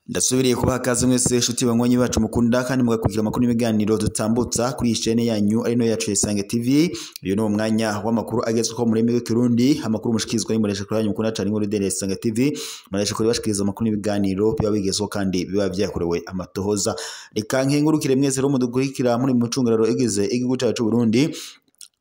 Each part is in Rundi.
Ndasubiriye kubaha kaze mwese inshuti banywanyi bacu mukunda kandi mugakurikira amakuru n'ibiganiro dutambutsa kuri iyi chaîne yanyu ari no yacu Isange TV. Uyu ni umwanya w'amakuru agezweho mu rurimi rw'ikirundi, amakuru mushikizwa n'imbonesha kuri yanyu mukunda cyane muri Isange TV. Muresha kuri bashikiriza amakuru n'ibiganiro biba bigezweho kandi biba vyakorewe amatohoza. Reka nkengurukire mwese rero mudukurikira muri mucungararo egize igihugu cyacu Burundi,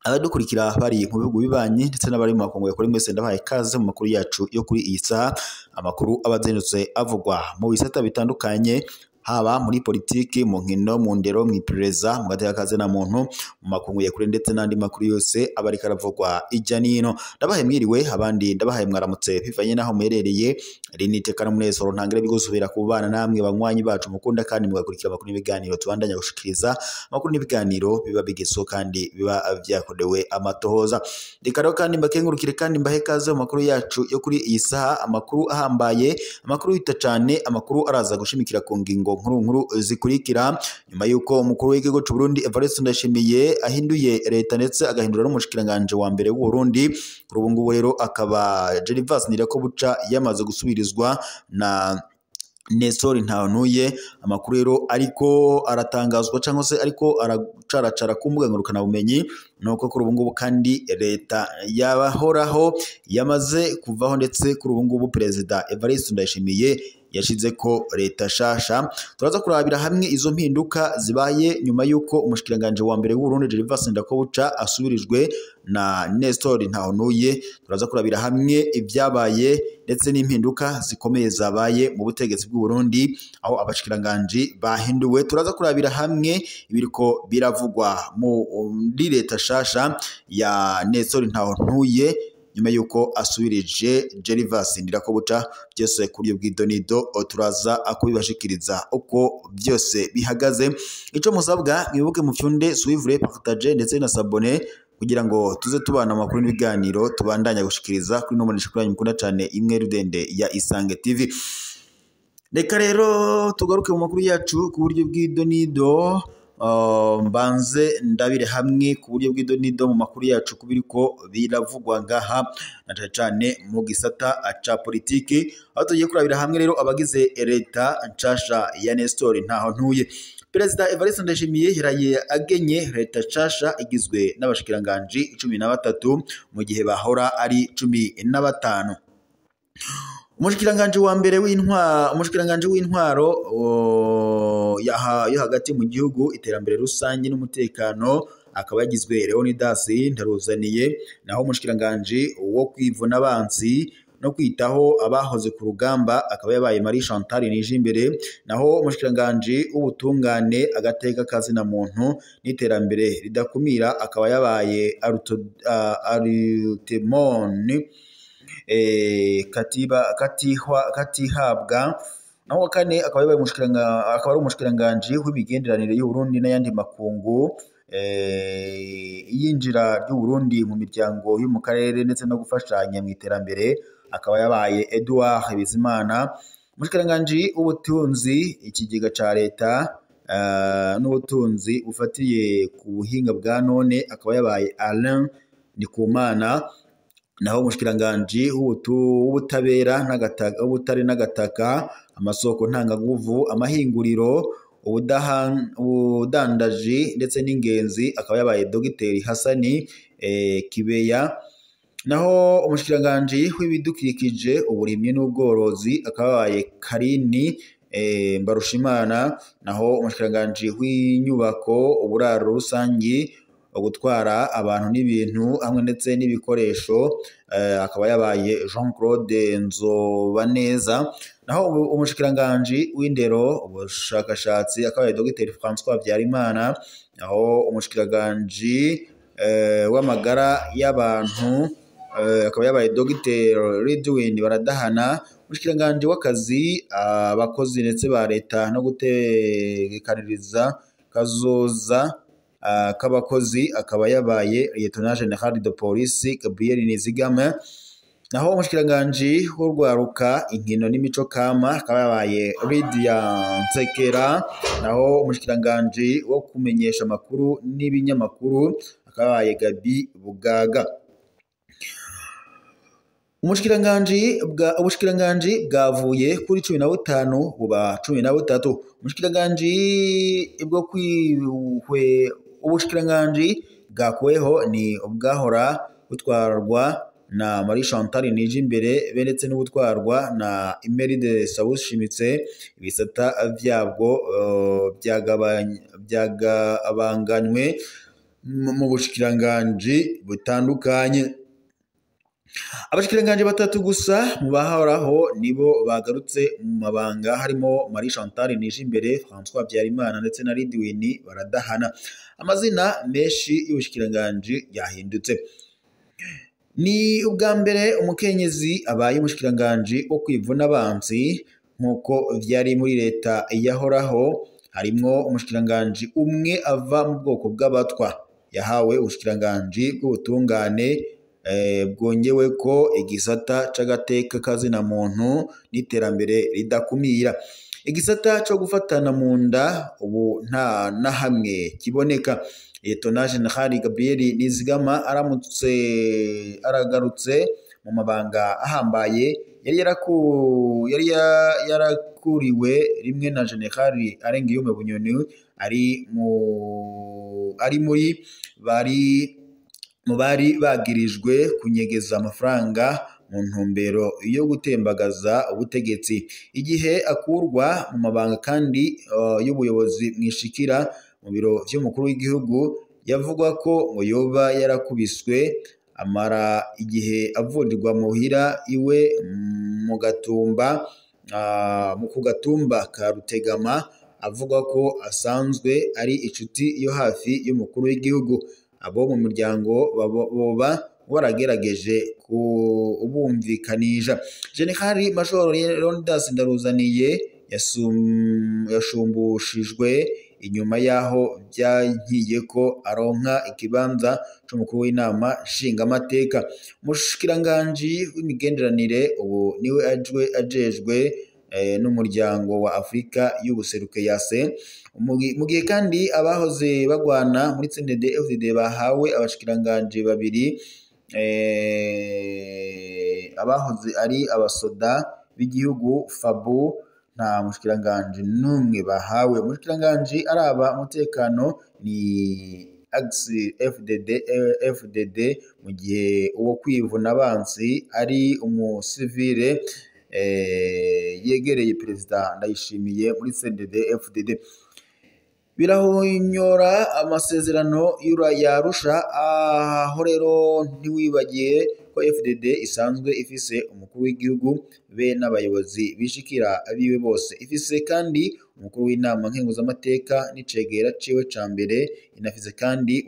abadukurikira bari mu bihugu bibanyi ndetse n'abari mu makungu kuri mwese, ndabahaye ikaze mu makuru yacu yo kuri iyi saha. Amakuru aba azindutse avugwa mu bisata bitandukanye, haba muri politiki, mu nkino, mu ndero, mu iperereza, mu gateka na muntu, mu makungu ya kure ndetse n'andi makuru yose aba ariko aravugwa ijya n'ino. Ndabahaye mwiriwe, abandi ndabahaye mwaramutse bivanye n'aho muherereye. Iri ni iteka n'umunezero ntangire bigusubira kubana namwe banywanyi bacu mukunda kandi mugakurikira amakuru n'ibiganiro tubandanya gushikiriza. Amakuru n'ibiganiro biba bigezweho kandi biba vyakorewe amatohoza. Reka rero kandi mbakengurukire kandi mbahe ikaze mu makuru yacu yo kuri iyi saha, amakuru ahambaye, amakuru yita cane, amakuru araza gushimikira ku ngingo nkuru nkuru zikurikira. Nyuma yuko umukuru w'igihugu c'u Burundi Evariste Ndayishimiye ahinduye leta ndetse agahindura n'umushikiranganje wa mbere w'u Burundi, kuri ubu ngubu rero akaba Gervas Ndirakobuca yamaze gusubirizwa na Nestor Ntahonuye. Amakuru rero ariko aratangazwa cyangwa se ariko aracaracara ku mbuga ngurukanabumenyi nuko kuri ubu ngubu kandi leta yabahoraho yamaze kuvaho, ndetse kuri ubu ngubu Perezida Evariste Ndayishimiye yashize ko leta shasha. Turaza kurabira hamwe izo mpinduka zibaye nyuma yuko umushikiranganje wa mbere w'u Burundi Gervas Ndirakobuca asubirijwe na Nestor Ntahonuye. Turaza kurabira hamwe ibyabaye ndetse n'impinduka zikomeye zabaye mu butegetsi bw'u Burundi aho abashikiranganje bahinduwe. Turaza kurabira hamwe ibiriko biravugwa muri leta shasha ya Nestor Ntahonuye nyuma yuko asubirije Gervas Ndirakobuca. Byose kuri bw'idonido turaza kubibashikiriza uko byose bihagaze. Ico musabwa mwibuke mufyunde suivre, partage ndetse na s'abonner kugira ngo tuze tubana amakuru n'ibiganiro tubandanya gushikiriza kuri no mbonesha kuri mukunda cyane imwe rudende ya Isange TV. Reka rero tugaruke mu makuru yacu ku buryo bw'idonido. Mbanze ndabire hamwe ku buryo bw'idonido mu makuru yacu kubiriko biravugwa ngaha na cane cane mu gisata ca politiki, aho tugiye kurabira hamwe rero abagize leta nshasha ya Nestor Ntahonuye. Perezida Evariste Ndayishimiye yaraye agenye leta nshasha igizwe n'abashikiranganji 13 mu gihe bahora ari 15. Umushikiranganje wa mbere w'intwaro, umushikiranganje w'intwaro yo hagati mu gihugu, iterambere rusange n'umutekano akaba yagizwe Leonidas Ndaruzaniye. Naho umushikiranganje wo kwivuna abansi no kwitaho abahoze ku rugamba akaba yabaye Marie Chantal Nijimbere. Naho umushikiranganje w'ubutungane, agateka kazina muntu n'iterambere ridakumira akaba yabaye Arutemon Katihabwa. Naho kane akaba yabaye akaba ari umushikiranganje w'imigenderanire y'u Burundi n'ayandi makungu, iyinjira ry'u Burundi mu miryango yo mu karere ndetse no gufashanya mu iterambere akaba yabaye Edouard Bizimana. Umushikiranganje w'ubutunzi, ikigega ca leta n'ubutunzi bufatiye ku buhinga bwa none akaba yabaye Alain Ndikumana. Naho umushikiranganje w'ubutabera n'agataka, ubutare n'agataka, amasoko ntanganguvu, amahinguriro, ubudandaji ndetse n'ingenzi akaba yabaye Dogiteri Hassani Kibeya. Naho umushikiranganje w'ibidukikije, uburimyi n'ubworozi akaba yabaye Karini Mbarushimana. Naho umushikiranganje w'inyubako, uburaro rusangi, gutwara abantu n'ibintu hamwe ndetse n'ibikoresho akaba yabaye Jean Claude Nzobaneza. Naho umushikiranganje w'indero, ubushakashatsi akaba yabaye Dr François Habyarimana. Naho umushikiranganje w'amagara y'abantu akaba yabaye Dr Ridwin Baradahana. Umushikiranganje w'akazi, abakozi ndetse ba leta no gutegekaniriza kazoza k'abakozi akaba yabaye Lieutenant General de Police Gabriel Nizigama. Naho umushikiranganji w'urwaruka, inkino n'imico kama akaba yabaye Lydia Nsekera. Naho umushikiranganji wo kumenyesha amakuru n'ibinyamakuru akabaye Gabi Bugaga. Ubushikiranganji bwavuye kuri 15 buba 13. Umushikiranganji bwo kwihwe ubushikiranganji bwakuweho ni ubwahora butwarwa na Marie Chantal Nijimbere be ndetse n'ubutwarwa na Emeride Sawushimitse. Ibisata vyabwo byagabanganywe mu bushikiranganji butandukanye. Abashikiranganji batatu gusa mu bahoraho nibo bagarutse mu mabanga, harimo Marie Chantal Nijimbere, François Habyarimana ndetse na Ridwin Baradahana. Amazina menshi y'ubushikiranganji yahindutse. Ni ubwa mbere umukenyezi abaye umushikiranganji wo kwivuna abansi nk'uko vyari muri leta yahoraho. Harimwo umushikiranganji umwe ava mu bwoko bw'abatwa yahawe ubushikiranganji bw'ubutungane, bwongewe ko igisata c'agateka kazina muntu n'iterambere ridakumira. Igisata co gufatana mu nda ubu nta na hamwe kiboneka. Lieutenant General Gabriel Nizigama aramutse aragarutse mu mabanga ahambaye yari yarakuriwe rimwe na General Arengiyume Bunyoni ari muri bari mu bari bagirijwe kunyegeza amafaranga mu ntumbero yo gutembagaza ubutegetsi. Igihe akurwa mu mabanga kandi y'ubuyobozi mwishikira mu biro vy'umukuru w'igihugu, yavugwa ko ngo yoba yarakubiswe amara igihe avurirwa muhira iwe mu Gatumba, mu kugatumba ka Rutegama, avuga ko asanzwe ari inshuti yo hafi y'umukuru w'igihugu. Abo mu muryango boba baragerageje kubumvikanisha. General Major Leonidas Ndaruzaniye yashumbushijwe inyuma yaho byankiye ko aronka ikibanza c'umukuru w'inama nshingamateka. Umushikiranganji w'imigenderanire ubu niwe ajejwe n'umuryango wa Afrika y'ubuseruke yase. Mu gihe kandi abahoze bagwana muri CNDD-FDD bahawe abashikiranganji babiri, abahoze ari abasoda b'igihugu FABU nta mushikiranganji n'umwe bahawe. Umushikiranganji araba umutekano ni FDD FDD, mu gihe uwo kwivuna abansi ari umusivile yegereye Perezida Ndayishimiye muri CNDD FDD. Birahonyora amasezerano ya Arusha. Aho rero ntiwibagiye ko FDD isanzwe ifise umukuru w'igihugu be n'abayobozi bishikira abiwe bose. Ifise kandi umukuru w'inama nkenguzamateka n'icegera ciwe ca mbere. Inafise kandi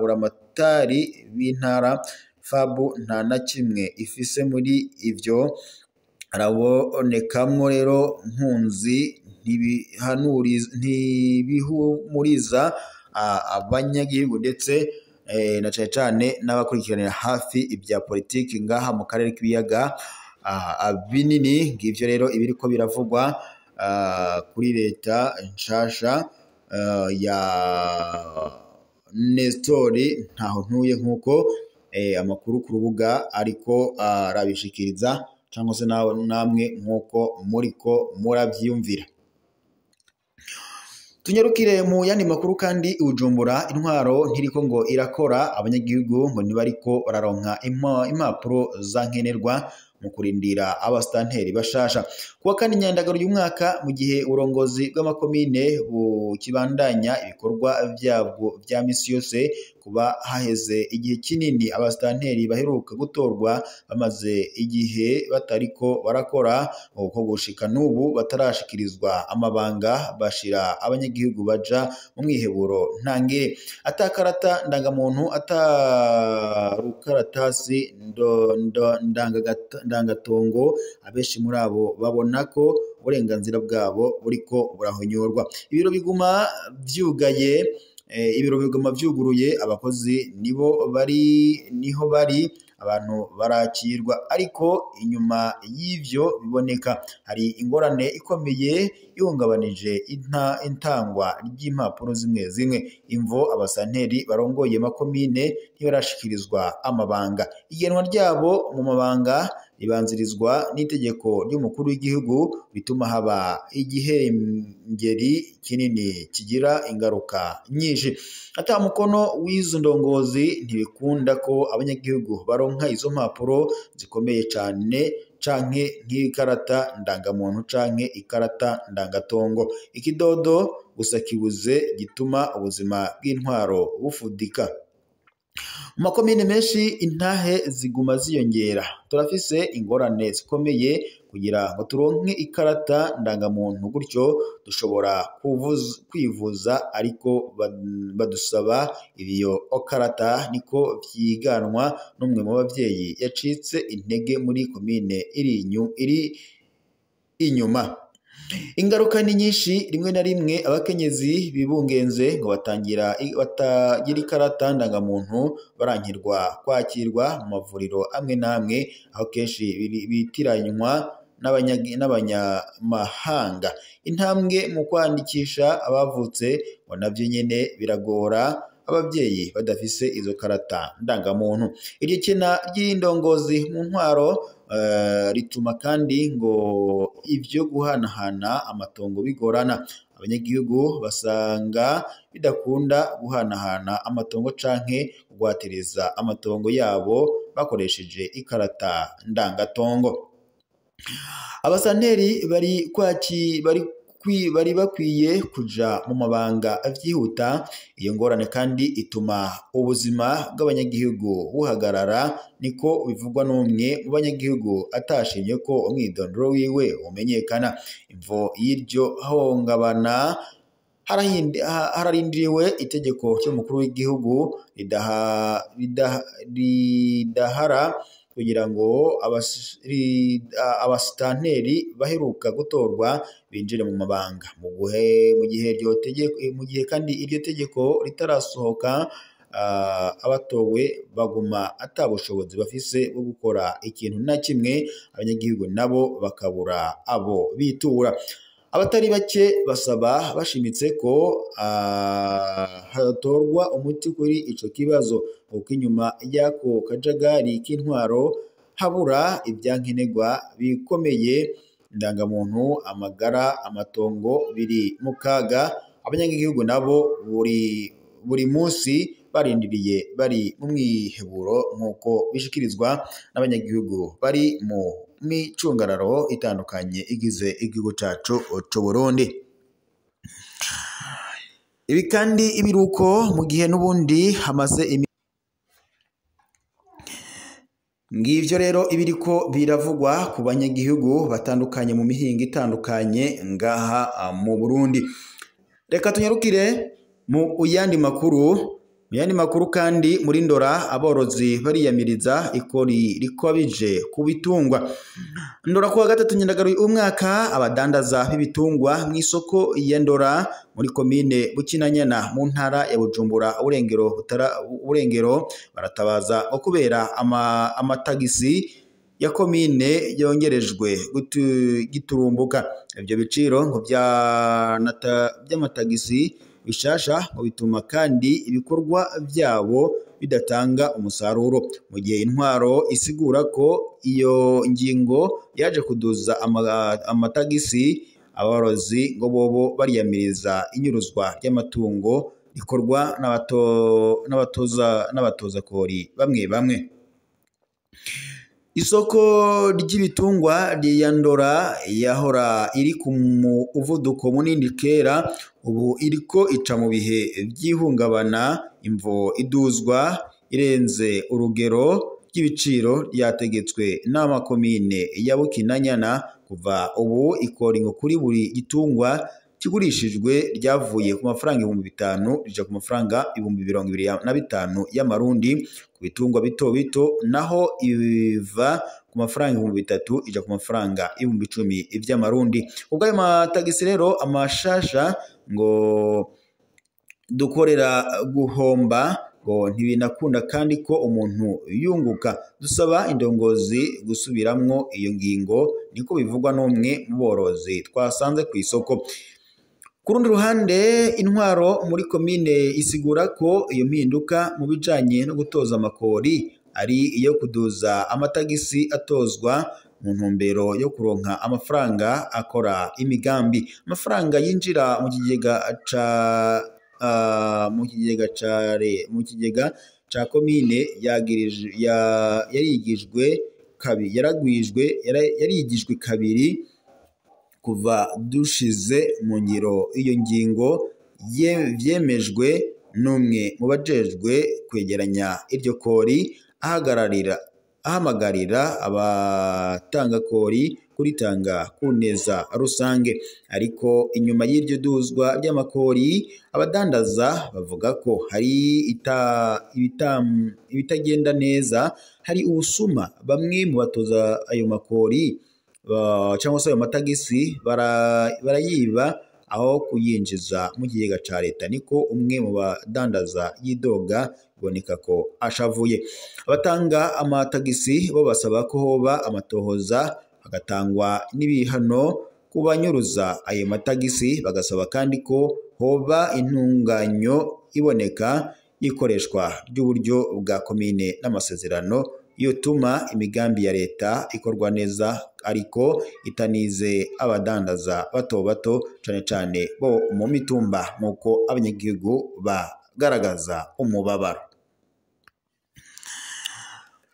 buramatari b'intara. FABU nta na kimwe ifise muri ivyo. Arabonekamwo rero nkunzi ntibihumuriza abanyagihugu ndetse na cane cane n'abakurikiranira hafi ibya politiki ngaha mu karere k'ibiyaga binini. Ngivyo rero ibiriko biravugwa kuri leta nshasha ya Nestori ntaho ntuye, nkuko amakuru ku rubuga ariko arabishikiriza, cyangwa se namwe nkuko muriko muravyiyumvira. Tunyarukire mu yandi makuru kandi. Ubujumbura intwaro ntiriko ngo irakora, abanyagihugu ngo ntibariko bararonka impapuro za nkenerwa mu kurindira abasitanteri bashasha. Kuwa kane Nyandagaro y'umwaka, mu gihe uburongozi bw'amakomine bukibandanya ibikorwa vyabwo vya misi yose, kuba haheze igihe kinini abasitanteri baheruka gutorwa bamaze igihe batariko barakora, uko gushika n'ubu batarashikirizwa amabanga, bashira abanyagihugu baja mu mwiheburo ntangere. Atakarata ndangamuntu, atarukaratasi ndangatongo, abenshi muri abo babona ko uburenganzira bwabo buriko burahonyorwa. Ibiro biguma vyugaye, ibiro biguma vyuguruye, abakozi nibo bari niho bari abantu barakirwa, ariko inyuma y'ivyo biboneka hari ingorane ikomeye ihungabanije intangwa ry'impapuro zimwe zimwe. Imvo abasanteri barongoye makomine ntibarashikirizwa amabanga. Igenwa ryabo mu mabanga ribanzirizwa n'itegeko ry'umukuru w'igihugu bituma haba igihengeri kinini kigira ingaruka nyinshi. Ata mukono w'izo ndongozi ntibikunda ko abanyagihugu baronka izo mpapuro zikomeye cane canke nk'ikarata ndangamuntu canke ikarata ndangatongo. Ikidodo gusa kibuze gituma ubuzima bw'intwaro bufudika. Mu makomine menshi intahe ziguma ziyongera. Turafise ingorane zikomeye kugira ngo turonke ikarata ndangamuntu, gutyo dushobora kwivuza, ariko badusaba iyo karata, niko vyiganwa n'umwe mu bavyeyi yacitse intege muri komine iri inyuma. Ingaruka ni nyinshi, rimwe na rimwe abakenyezi bibungenze ngo batagira ikarata ndangamuntu barankirwa kwakirwa mu mavuriro amwe n'amwe, aho kenshi bitiranywa n'abanyamahanga. Intambwe mu kwandikisha abavutse ngo navyo nyene biragora abavyeyi badafise izo karata ndangamuntu. Iryo kena ry'indongozi mu ntwaro rituma kandi ngo ivyo guhanahana amatongo bigorana. Abanyagihugu basanga bidakunda guhanahana amatongo canke kugwatiriza amatongo yabo bakoresheje ikarata ndangatongo. Abasanteri bari bakwiye kuja mu mabanga vyihuta. Iyo ngorane kandi ituma ubuzima bw'abanyagihugu buhagarara, niko bivugwa n'umwe mu banyagihugu atashimye ko umwidondoro wiwe umenyekana. Imvo y'iryo hongabana hararindiriwe itegeko ry'umukuru w'igihugu ridahara kugira ngo abasitanteri baheruka gutorwa binjire mu mabanga. Mu gihe kandi iryo tegeko ritarasohoka, abatowe baguma ata bushobozi bafise bwo gukora ikintu na kimwe, abanyagihugu nabo bakabura abo bitura. Abatari bake basaba bashimitse ko hatorwa umuti kuri ico kibazo, kuko inyuma y'ako kajagari k'intwaro habura ivyankenerwa bikomeye: indangamuntu, amagara, amatongo biri mu kaga. Abanyagihugu nabo buri munsi barindiriye bari mu mwiheburo, nk'uko bishikirizwa n'abanyagihugu bari mu micungararo itandukanye igize igihugu cacu c'u Burundi. Ibi kandi ibiruko mu gihe n'ubundi hamaze ngivyo rero ibiriko biravugwa ku banyagihugu batandukanye mu mihingo itandukanye ngaha mu Burundi. Reka tunyarukire mu yandi makuru. Mu yandi makuru kandi muri Ndora aborozi bariyamiriza ikori rikabije ku bitungwa. Ndora kuwa gatatu Nyandagaru umwaka, abadandaza b'ibitungwa mu isoko ya Ndora muri komine Bukinanyana mu ntara ya Bujumbura Burengero baratabaza ngo kubera amatagisi ya komine yongerejwe giturumbuka. Ivyo biciro ngo by'amatagisi bishasha ngo bituma kandi ibikorwa byabo bidatanga umusaruro, mu gihe intwaro isigura ko iyo ngingo yaje kuduza amatagisi. Aborozi ngo bobo bariyamiriza inyuruzwa ry'amatungo rikorwa n'abatoza kori bamwe bamwe. Isoko ry'ibitungwa rya Ndora yahora iri ku muvuduko munini kera, ubu iriko ica mu bihe by'ihungabana. Imvo iduzwa irenze urugero ry'ibiciro ryategetswe n'amakomine ya Bukinanyana. Kuva ubu ikori ngo kuri buri gitungwa kigurishijwe ryavuye ku mafaranga 5000 rija ku mafaranga 25,000 y'amarundi ku bitungwa bito bito, naho iva ku mafaranga 3000 ija ku mafaranga 10,000 vy'amarundi. Ubwo ayo matagisi rero amashasha ngo dukorera guhomba ngo ntibinakunda kandi ko umuntu yunguka. Dusaba indongozi gusubiramwo iyo ngingo, niko bivugwa n'umwe mu borozi twasanze ku isoko. Ku rundi ruhande, intwaro muri komine isigura ko iyo mpinduka mu bijanye no gutoza amakori ari iyo kuduza amatagisi atozwa mu ntumbero yo kuronka amafaranga akora imigambi. Amafaranga yinjira mu kigega ca mu kigega ca mu kigega ca komine yarigijwe kabiri yaragwijwe yarigijwe kabiri kuva dushize mu ngiro iyo ngingo, vyemejwe n'umwe mu bajejwe kwegeranya iryo kori, ahamagarira abatanga kori kuritanga ku neza rusange. Ariko inyuma y'iryo duzwa ry'amakori, abadandaza bavuga ko hari ibitagenda neza, hari ubusuma. Bamwe mu batoza ayo makori cyangwa se ayo matagisi barayiba aho kuyinjiza mu kigega ca leta, niko umwe mu badandaza yidoga, biboneka ko ashavuye. Abatanga amatagisi bo basaba ko hoba amatohoza, hagatangwa n'ibihano ku banyuruza ayo matagisi. Bagasaba kandi ko hoba intunganyo iboneka y'ikoreshwa ry'uburyo bwa komine n'amasezerano yotuma imigambi ya leta ikorwa neza, ariko itanize abadandaza bato bato cane cane bo mu mitumba, nk'uko abanyagihugu bagaragaza umubabaro.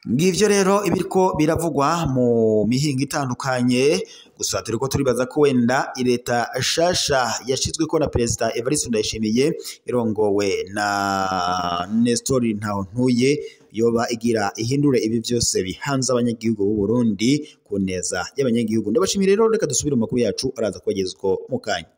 Ngivyo rero ibiriko biravugwa mu mihingo itandukanye. Gusa turiko turibaza ko wenda leta shasha yashizweko na Perezida Evariste Ndayishimiye irongowe na Nestor Ntahontuye yoba igira ihindure ibi vyose bihanze abanyagihugu b'u Burundi ku neza y'abanyagihugu. Ndabashimiye rero, reka dusubire mu makuru yacu araza kubagezwa mu kanya.